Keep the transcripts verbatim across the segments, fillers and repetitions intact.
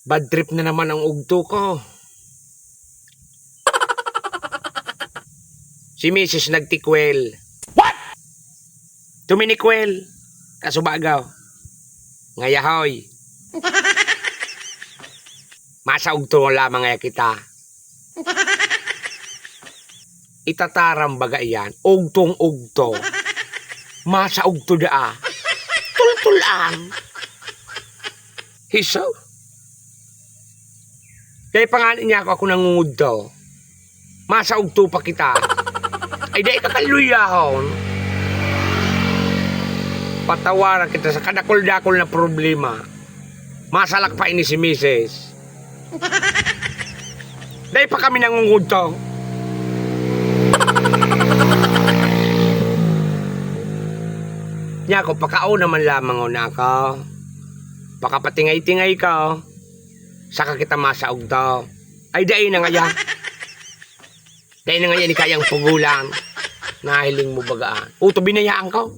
Bad trip na naman ang ugto ko. Si misis nagtikwel. What? Tuminikwel. Kasubagaw. Ngayahoy. Masa ugto lamang ngaya kita. Itataram baga iyan, ugtong-ugto. Masa ugto daa. Tultulan. Hiso. Dai pa ngani niya ako, ako nangungudto. Masa ugto pa kita. Ay, dai ka kaluyahon. Patawaran kita sa kadakul-dakul na problema. Masalak pa ini si misis. Dai pa kami nangungudto. Niya ako, pakaon naman lamang, o nako. Pakapatingay-tingay ka, oh. Saka kita masaog to. Ay, dai na ngaya. Dai na ngaya ni kayang pugulan. Nahiling mo bagaan. Uto, binayaan ko.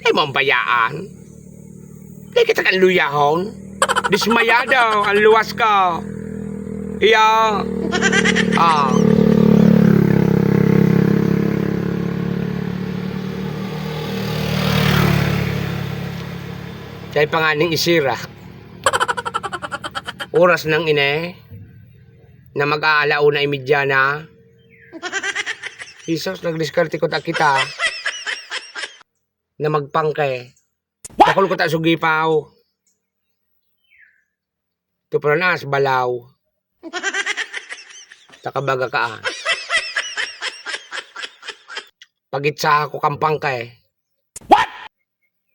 Dai mo ang bayaan. Dai kita kan luyahon. Dismayado ang luwas ko. Iyo. Ah. Kaya pa nga ning isira. Oras nang ine, na mag-aala una imidya na. Jesus, nagdiskarte ko ta kita. Na magpangke. Dakul ko ta sugipaw. Ito pero nas, balaw. Takabaga ka, ah. Pagitsa ko kampangke. What?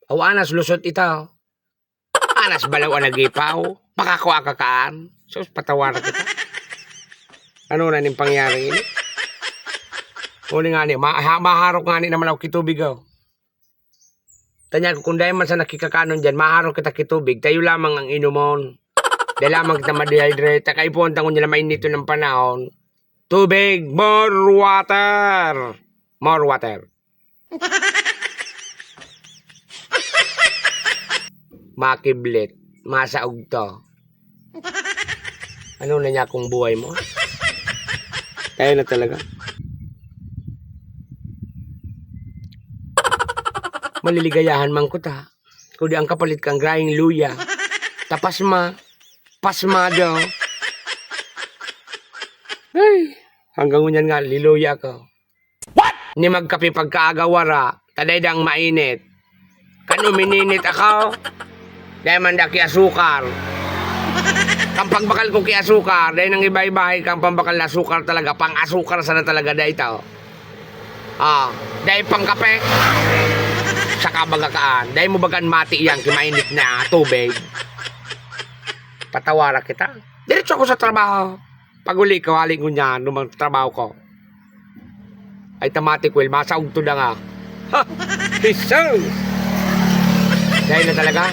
Aw, anas, lusot ito. Anas balaw an nagipaw. Makakua ka kaan. Sus, patawara kita. Ano na ning pangyari ini? Uli nga ni, ma-, ha-, maharok nga ni naman ako kitubig, oh. Tanya ko, kung dahil man sa nakikakanon dyan, maharok kita kitubig, tayo lamang ang inumon. Dahil lamang kita ma-dehydrate, kaipuhan tangon nila mainito ng panahon. Tubig, more water! More water. Makiblit, masaog to. Ano na niya kung buhay mo? Kaya na talaga. Maliligayahan man ko ta. Kundi ang kapalit kang grahing luya. Tapasma. Pasmado. Ay, hanggang ngunyan nga, liluya ako. What? Ni magkape pagkaaga wara, ta dai dang mainit. Kan umininit ako, dai man da ki asukar. Kan pagbakal ko ki asukar, dai nang iba-ibahay kan pambakal na asukar talaga, pang-asukar sana talaga dai ito. Ah, dai pang kape. Saka baga kaan, dai mo bagan mati yan, ki mainit na tubig. Patawara kita. Diretso ako sa trabaho. Pag-uli ko, hali ngunyan, numang trabaho ko. Ay, tamatik, well, masaog to na nga. Ha! Jesus! Dahil na talaga.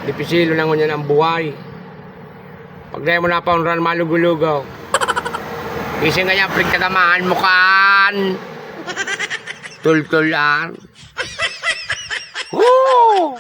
Dipisilo na ngunyan ang buhay. Pag dahil mo na pa unran, malugo-lugo. Gising kaya, pigtagamahan mo kan. Tultulan. Hoo!